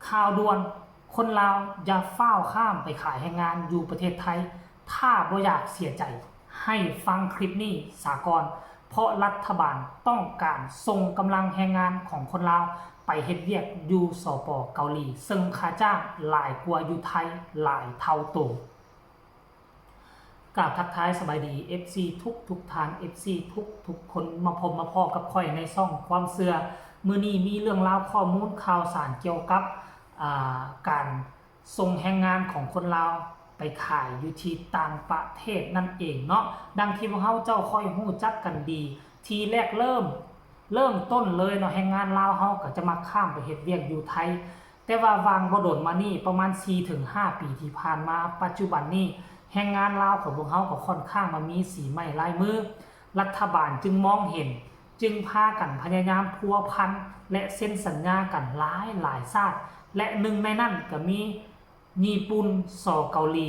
ຂ່າວດ່ວນ, ຄົນລາວຢ່າຟ້າວຂ້າມໄປຂາຍແຮງງານຢູ່ປະເທດໄທ ຖ້າບໍ່ຢາກເສຍໃຈ ໃຫ້ຟັງຄລິບນີ້ສາກ່ອນ, ເພາະລັດຖະບານຕ້ອງການສົ່ງກຳລັງແຮງງານຂອງຄົນລາວໄປເຮັດວຽກຢູ່ ສປ ເກົາຫຼີ ເຊິ່ງຄ່າຈ້າງຫຼາຍກວ່າຢູ່ໄທຫຼາຍເທົ່າໂຕ. ກາບທັກທາຍສະບາຍດີ ເອັຟຊີ ທຸກໆທ່ານ ເອັຟຊີ ທຸກໆຄົນ ມາພົບມາພໍ້ກັບຂ້ອຍໃນຊ່ອງຄວາມເຊື່ອ. ມື້ນີ້ມີເລື່ອງລາວ ຂໍ້ມູນຂ່າວສານກ່ຽວກັບ ອາ ການສົ່ງແຮງງານຂອງຄົນລາວໄປຂາຍຢູ່ທີ່ຕ່າງປະເທດນັ້ນເອງເນາະ. ດັ່ງທີ່ພວກເຮົາເຈົ້າຄ່ອຍຮູ້ຈັກກັນດີ ທີ່ແລກເລີ່ມ ເລີ່ມຕົ້ນເລີຍເນາະ ແຮງງານລາວເຮົາກໍຈະມັກຂ້າມໄປເຮັດວຽກຢູ່ໄທ. ແຕ່ວ່າຫວ່າງບໍ່ດົນມານີ້ ປະມານສີ່ເຖິງຫ້າປີທີ່ຜ່ານມາ ປັດຈຸບັນນີ້ ແຮງງານລາວຂອງພວກເຮົາກໍຄ່ອນຂ້າງມາມີສີໄມ້ລາຍມື. ລັດຖະບານຈຶ່ງມອງເຫັນ, ຈຶ່ງພາກັນພະຍາຍາມພົວພັນ ແລະ ເຊັນສັນຍາກັນຫຼາຍໆຊາດ ແລະ ໜຶ່ງໃນນັ້ນກໍມີຍີ່ປຸ່ນ, ສ ເກົາຫຼີ,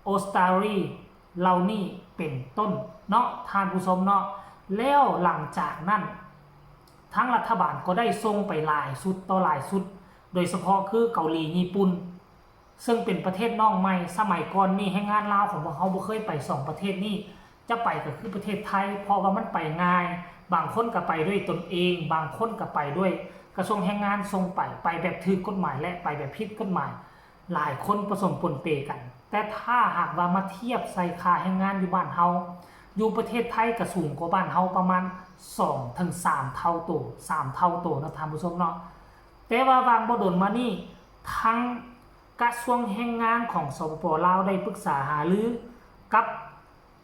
ອົດສະຕາລີ ເຫຼົ່ານີ້ເປັນຕົ້ນເນາະ ທ່ານຜູ້ຊົມເນາະ. ແລ້ວຫຼັງຈາກນັ້ນ ທາງລັດຖະບານກໍໄດ້ສົ່ງໄປຫຼາຍຊຸດຕໍ່ຫຼາຍຊຸດ ໂດຍສະເພາະຄືເກົາຫຼີ, ຍີ່ປຸ່ນ ເຊິ່ງເປັນປະເທດນ້ອງໃໝ່. ສະໄໝກ່ອນນີ້ແຮງງານລາວຂອງພວກເຮົາບໍ່ເຄີຍໄປສອງປະເທດນີ້, ຈະໄປກໍຄືປະເທດໄທ ເພາະວ່າມັນໄປງ່າຍ, ບາງຄົນກໍໄປດ້ວຍຕົນເອງ, ບາງຄົນກໍໄປດ້ວຍກະຊວງແຮງງານສົ່ງໄປ, ໄປແບບຖືກກົດໝາຍ ແລະ ໄປແບບຜິດກົດໝາຍ, ຫຼາຍຄົນປະສົມປົນເປກັນ. ແຕ່ຖ້າຫາກວ່າມາທຽບໃສ່ຄ່າແຮງງານຢູ່ບ້ານເຮົາ, ຢູ່ປະເທດໄທກໍສູງກວ່າບ້ານເຮົາປະມານສອງເຖິງສາມເທົ່າໂຕ, ສາມເທົ່າໂຕເນາະທ່ານຜູ້ຊົມເນາະ. ແຕ່ວ່າຫວ່າງບໍ່ດົນມານີ້ ທາງກະຊວງແຮງງານຂອງ ສປປ ລາວ ໄດ້ປຶກສາຫາລືກັບ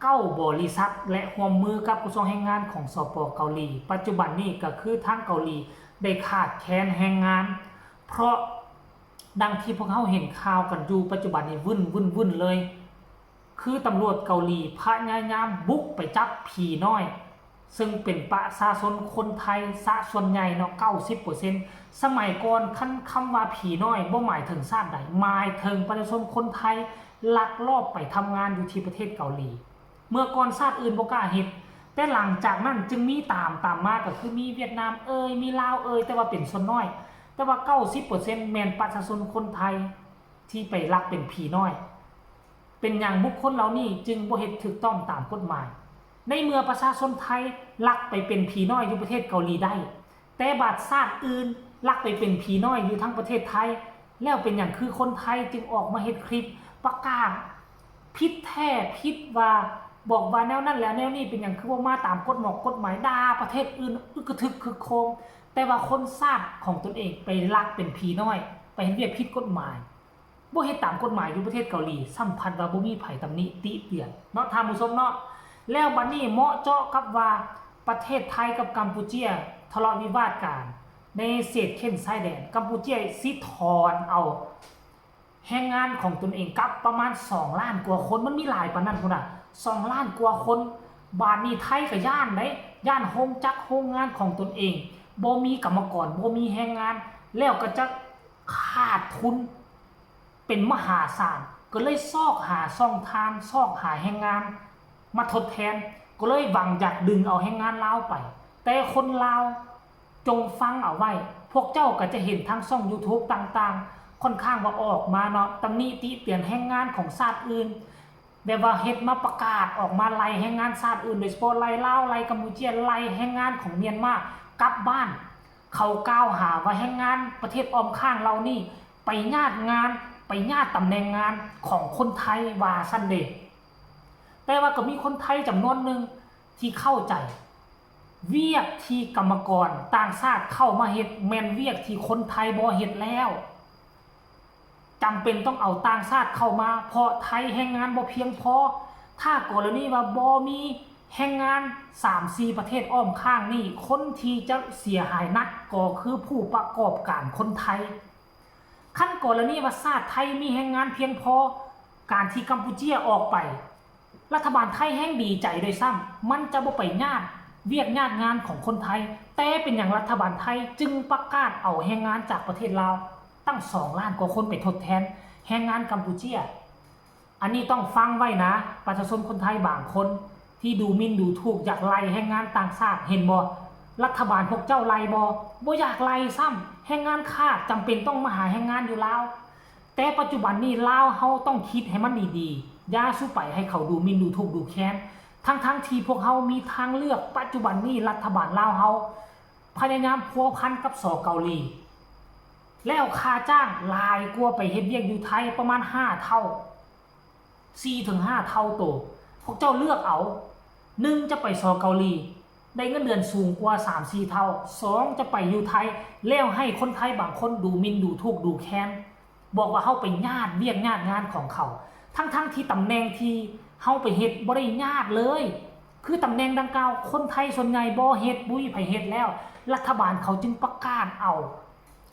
ເກົ້າບໍລິສັດ ແລະ ຮ່ວມມືກັບກະຊວງແຮງງານຂອງ ສປ ເກົາຫຼີ. ປັດຈຸບັນນີ້ກໍຄືທາງເກົາຫຼີໄດ້ຂາດແຄນແຮງງານ ເພາະດັ່ງທີ່ພວກເຮົາເຫັນຂ່າວກັນຢູ່ປັດຈຸບັນນີ້ ວຶ່ນໆໆເລີຍ. ຄືຕຳຫຼວດເກົາຫຼີພະຍາຍາມບຸກໄປຈັບຜີນ້ອຍ ເຊິ່ງເປັນປະຊາຊົນຄົນໄທຊະສ່ວນໃຫຍ່ເນາະ ເກົ້າສິບເປີເຊັນ. ສະໄໝກ່ອນ ຄັນຄຳວ່າຜີນ້ອຍບໍ່ໝາຍເຖິງຊາດໃດ, ໝາຍເຖິງປະຊາຊົນຄົນໄທລັກລອບໄປທຳງານຢູ່ທີ່ປະເທດເກົາຫຼີ. ເມື່ອກ່ອນຊາດອື່ນບໍ່ກ້າເຮັດ, ແຕ່ຫຼັງຈາກນັ້ນຈຶ່ງມີຕາມ, ຕາມມາກໍຄືມີຫວຽດນາມເອີຍ, ມີລາວເອີຍ, ແຕ່ວ່າເປັນສ່ວນນ້ອຍ. ແຕ່ວ່າເກົ້າສິບເປີເຊັນແມ່ນປະຊາຊົນຄົນໄທທີ່ໄປລັກເປັນຜີນ້ອຍ. ເປັນຫຍັງບຸກຄົນເຫຼົ່ານີ້ຈຶ່ງບໍ່ເຮັດຖືກຕ້ອງຕາມກົດໝາຍ? ໃນເມື່ອປະຊາຊົນໄທລັກໄປເປັນຜີນ້ອຍຢູ່ປະເທດເກົາຫຼີໄດ້, ແຕ່ບາດຊາດອື່ນລັກໄປເປັນຜີນ້ອຍຢູ່ທາງປະເທດໄທ, ແລ້ວເປັນຫຍັງຄືຄົນໄທຈຶ່ງອອກມາເຮັດຄລິບປະກາດຜິດແທ້ຜິດວ່າ, ບອກວ່າແນວນັ້ນແລ້ວແນວນີ້, ເປັນຫຍັງຄືບໍ່ມາຕາມກົດໝອກກົດໝາຍ, ດ່າປະເທດອື່ນອຶກກະທຶກຄຶກໂຄມ, ແຕ່ວ່າຄົນຊາດຂອງຕົນເອງໄປລັກເປັນຜີນ້ອຍ, ໄປເຮັດວຽກຜິດກົດໝາຍ. ບໍ່ເຮັດຕາມກົດໝາຍຢູ່ປະເທດເກົາຫຼີ ຊ້ຳພັດວ່າບໍ່ມີໃຜຕຳໜິຕິຕຽນເນາະທ່ານຜູ້ຊົມເນາະ. ແລ້ວບັດນີ້ເໝາະເຈາະກັບວ່າປະເທດໄທກັບກຳປູເຈຍທະເລາະວິວາດກັນໃນເຂດເຂດຊາຍແດນ, ກຳປູເຈຍຊິຖອນເອົາແຮງງານຂອງຕົນເອງກັບປະມານສອງລ້ານກວ່າຄົນ, ມັນມີຫຼາຍປານນັ້ນພຸ້ນນະ ສອງລ້ານກວ່າຄົນ. ບາດນີ້ໄທກໍຢ້ານເດ້, ຢ້ານໂຮງຈັກໂຮງງານຂອງຕົນເອງບໍ່ມີກຳມະກອນ, ບໍ່ມີແຮງງານ, ແລ້ວກໍຈະ ຂາດທຶນເປັນມະຫາສານ, ກໍເລີຍຊອກຫາຊ່ອງທາງ, ຊອກຫາແຮງງານມາທົດແທນ, ກໍເລີຍຫວັງຢາກດຶງເອົາແຮງງານລາວໄປ. ແຕ່ຄົນລາວຈົ່ງຟັງເອົາໄວ້, ພວກເຈົ້າກໍຈະເຫັນທາງຊ່ອງຢູທູບຕ່າງໆ ຂ້ອນຂ້າງວ່າອອກມາເນາະ, ຕຳໜິຕິຕຽນແຮງງານຂອງຊາດອື່ນ. ແບບວ່າເຮັດມາປະກາດອອກມາໄລ່ແຮງງານຊາດອື່ນ, ໂດຍສະເພາະໄລ່ລາວ, ໄລ່ກຳປູເຈຍ, ໄລ່ແຮງງານຂອງມຽນມາກັບບ້ານ. ເຂົາກ່າວຫາວ່າແຮງງານປະເທດອ້ອມຂ້າງເຫຼົ່ານີ້ໄປຍາດງານ, ໄປຍາດຕຳແໜ່ງງານຂອງຄົນໄທວ່າຊັ້ນເດ. ແຕ່ວ່າກໍມີຄົນໄທຈຳນວນໜຶ່ງທີ່ເຂົ້າໃຈ, ວຽກທີ່ກຳມະກອນຕ່າງຊາດເຂົ້າມາເຮັດແມ່ນວຽກທີ່ຄົນໄທບໍ່ເຮັດແລ້ວ. ຈຳເປັນຕ້ອງເອົາຕ່າງຊາດເຂົ້າມາ ເພາະໄທແຮງງານບໍ່ພຽງພໍ. ຖ້າກໍລະນີວ່າບໍ່ມີແຮງງານສາມສີ່ປະເທດອ້ອມຂ້າງນີ້, ຄົນທີ່ຈະເສຍຫາຍໜັກກໍຄືຜູ້ປະກອບການຄົນໄທ. ຄັນກໍລະນີວ່າຊາດໄທມີແຮງງານພຽງພໍ, ການທີ່ກຳປູເຈຍອອກໄປ, ລັດຖະບານໄທແຮ່ງດີໃຈດ້ວຍຊ້ຳ, ມັນຈະບໍ່ໄປຍາດວຽກຍາດງານຂອງຄົນໄທ. ແຕ່ເປັນຫຍັງລັດຖະບານໄທຈຶ່ງປະກາດເອົາແຮງງານຈາກປະເທດລາວຕັ້ງສອງລ້ານກວ່າຄົນໄປທົດແທນແຮງງານກຳປູເຈຍ? ອັນນີ້ຕ້ອງຟັງໄວ້ນະ, ປະຊາຊົນຄົນໄທບາງຄົນທີ່ດູໝິ່ນດູຖູກ, ຢາກໄລ່ແຮງງານຕ່າງຊາດ, ເຫັນບໍ່? ລັດຖະບານພວກເຈົ້າໄລ່ບໍ່? ບໍ່ຢາກໄລ່ຊ້ຳ. ແຮງງານຂາດ ຈຳເປັນຕ້ອງມາຫາແຮງງານຢູ່ລາວ. ແຕ່ປັດຈຸບັນນີ້ລາວເຮົາຕ້ອງຄິດໃຫ້ມັນດີໆ, ຢ່າສູ່ໄປໃຫ້ເຂົາດູໝິ່ນດູຖູກດູແຄນ, ທັງໆທີ່ພວກເຮົາມີທາງເລືອກ. ປັດຈຸບັນນີ້ລັດຖະບານລາວເຮົາພະຍາຍາມພົວພັນກັບ ສ ເກົາຫຼີ ແລ້ວຄ່າຈ້າງຫຼາຍກວ່າໄປເຮັດວຽກຢູ່ໄທປະມານຫ້າເທົ່າ. ສີ່ເຖິງຫ້າເທົ່າໂຕ. ພວກເຈົ້າເລືອກເອົາ, ໜຶ່ງ ຈະໄປ ສ ເກົາຫຼີ ໄດ້ເງິນເດືອນສູງກວ່າສາມສີ່ເທົ່າ, ສອງ ຈະໄປຢູ່ໄທ ແລ້ວໃຫ້ຄົນໄທບາງຄົນດູໝິ່ນດູຖູກດູແຄນ, ບອກວ່າເຮົາໄປຍາດວຽກຍາດງານຂອງເຂົາ, ທັງໆທີ່ຕຳແໜ່ງທີ່ເຮົາໄປເຮັດບໍ່ໄດ້ຍາດເລີຍ. ຄືຕຳແໜ່ງດັ່ງກ່າວ ຄົນໄທສ່ວນໃຫຍ່ບໍ່ເຮັດ, ບໍ່ມີໃຜເຮັດ, ແລ້ວລັດຖະບານເຂົາຈຶ່ງປະກາດເອົາ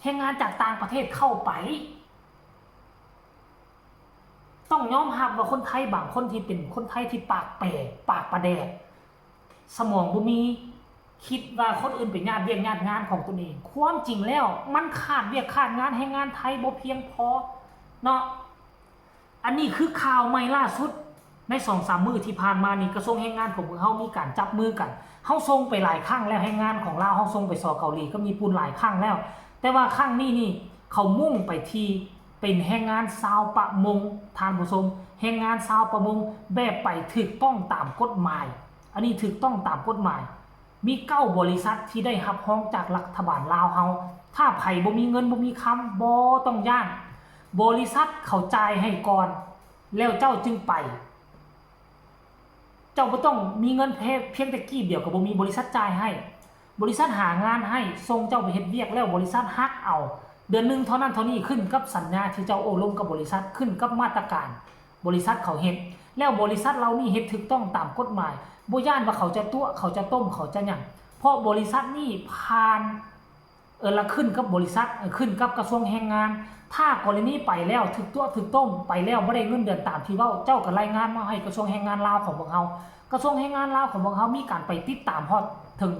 ແຮງງານຈາກຕ່າງປະເທດເຂົ້າໄປ. ຕ້ອງຍອມຮັບວ່າຄົນໄທບາງຄົນທີ່ເປັນຄົນໄທທີ່ປາກແປ, ປາກປາແດກ, ສະໝອງບໍ່ມີ, ຄິດວ່າຄົນອື່ນໄປຍາດວຽກຍາດງານຂອງຕົນເອງ. ຄວາມຈິງແລ້ວມັນຂາດວຽກຂາດງານ, ແຮງງານໄທບໍ່ພຽງພໍເນາະ. ອັນນີ້ຄືຂ່າວໃໝ່ລ່າສຸດໃນສອງສາມມື້ທີ່ຜ່ານມານີ້, ກະຊວງແຮງງານຂອງເມືອງເຮົາມີການຈັບມືກັນ. ເຮົາສົ່ງໄປຫຼາຍຄັ້ງແລ້ວ, ແຮງງານຂອງລາວເຮົາສົ່ງໄປ ສ ເກົາຫຼີ ກັບຍີ່ປຸ່ນຫຼາຍຄັ້ງແລ້ວ, ແຕ່ວ່າຄັ້ງນີ້ນີ້ເຂົາມຸ່ງໄປທີ່ ເປັນແຮງງານຊາວປະມົງ, ທ່ານຜູ້ຊົມ, ແຮງງານຊາວປະມົງແບບໄປຖືກຕ້ອງຕາມກົດໝາຍ. ອັນນີ້ຖືກຕ້ອງຕາມກົດໝາຍ. ມີເກົ້າບໍລິສັດທີ່ໄດ້ຮັບຮອງຈາກລັດຖະບານລາວເຮົາ. ຖ້າໃຜບໍ່ມີເງິນບໍ່ມີຄຳ, ບໍ່ຕ້ອງຢ້ານ. ບໍລິສັດເຂົາຈ່າຍໃຫ້ກ່ອນ, ແລ້ວເຈົ້າຈຶ່ງໄປ. ເຈົ້າບໍ່ຕ້ອງມີເງິນພຽງແຕ່ກີບດຽວກໍບໍ່ມີ, ບໍລິສັດຈ່າຍໃຫ້. ບໍລິສັດຫາງານໃຫ້, ສົ່ງເຈົ້າໄປເຮັດວຽກ ແລ້ວບໍລິສັດຫັກເອົາເດືອນໜຶ່ງເທົ່ານັ້ນເທົ່ານີ້, ຂຶ້ນກັບສັນຍາທີ່ເຈົ້າໂອ້ລົມກັບບໍລິສັດ, ຂຶ້ນກັບມາດຕະການບໍລິສັດເຂົາເຮັດ. ແລ້ວບໍລິສັດເຫຼົ່ານີ້ເຮັດຖືກຕ້ອງຕາມກົດໝາຍ, ບໍ່ຢ້ານວ່າເຂົາຈະຕົວະ, ເຂົາຈະຕົ້ມ, ເຂົາຈະຫຍັງ, ເພາະບໍລິສັດນີ້ຜ່ານ ເອີ ລະຂຶ້ນກັບບໍລິສັດ, ເອີ ຂຶ້ນກັບກະຊວງແຮງງານ. ຖ້າກໍລະນີໄປແລ້ວຖືກຕົວະຖືກຕົ້ມ, ໄປແລ້ວບໍ່ໄດ້ເງິນເດືອນຕາມທີ່ເວົ້າ, ເຈົ້າກໍລາຍງານມາໃຫ້ກະຊວງແຮງງານລາວຂອງພວກເຮົາ. ກະຊວງແຮງງານລາວຂອງພວກເຮົາມີການໄປຕິດຕາມຮອດເຖິງ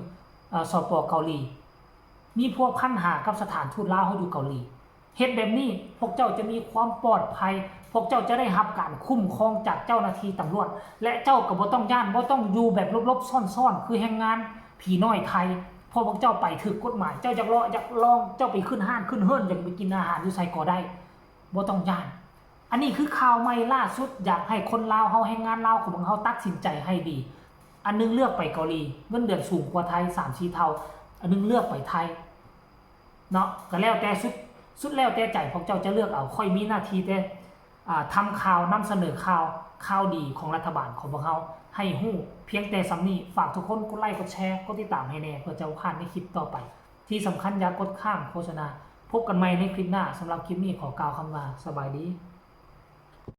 ເອີ ສປ ເກົາຫຼີ, ມີພົວພັນຫາກັບສະຖານທູດລາວເຮົາຢູ່ເກົາຫຼີ. ເຮັດແບບນີ້ພວກເຈົ້າຈະມີຄວາມປອດໄພ, ພວກເຈົ້າຈະໄດ້ຮັບການຄຸ້ມຄອງຈາກເຈົ້າໜ້າທີ່ຕຳຫຼວດ ແລະ ເຈົ້າກໍບໍ່ຕ້ອງຢ້ານ, ບໍ່ຕ້ອງຢູ່ແບບຫຼົບໆຊ້ອນໆ ຄືແຮງງານຜີນ້ອຍໄທ. ເພາະພວກເຈົ້າໄປຖືກກົດໝາຍ, ເຈົ້າຢາກເລາະຢາກລອງ, ເຈົ້າໄປຂຶ້ນຮ້ານຂຶ້ນເຮືອນ, ຢາກໄປກິນອາຫານຢູ່ໃສກໍໄດ້, ບໍ່ຕ້ອງຢ້ານ. ອັນນີ້ຄືຂ່າວໃໝ່ລ່າສຸດ, ຢາກໃຫ້ຄົນລາວເຮົາ, ແຮງງານລາວຂອງພວກເຮົາຕັດສິນໃຈໃຫ້ດີ. ອັນໜຶ່ງເລືອກໄປເກົາຫຼີ, ເງິນເດືອນສູງກວ່າໄທສາມສີ່ເທົ່າ, ອັນໜຶ່ງເລືອກໄປໄທ. ເນາະ, ກໍແລ້ວແຕ່ ສຸດ ສຸດແລ້ວແຕ່ໃຈພວກເຈົ້າຈະເລືອກເອົາ. ຂ້ອຍມີໜ້າທີ່ແຕ່ ອ່າ ທຳຂ່າວ, ນຳສະເໜີຂ່າວ, ຂ່າວດີຂອງລັດຖະບານຂອງພວກເຮົາໃຫ້ຮູ້ພຽງແຕ່ສ່ຳນີ້. ຝາກທຸກຄົນກົດໄລ, ກົດແຊ, ກົດຕິດຕາມໃຫ້ແດ່ ເພື່ອຈະບໍ່ພາດໃນຄລິບຕໍ່ໄປ. ທີ່ສຳຄັນຢ່າກົດຂ້າມໂຄສະນາ. ພົບກັນໃໝ່ໃນຄລິບໜ້າ. ສຳລັບຄລິບນີ້ຂໍກ່າວຄຳວ່າ ສະບາຍດີ.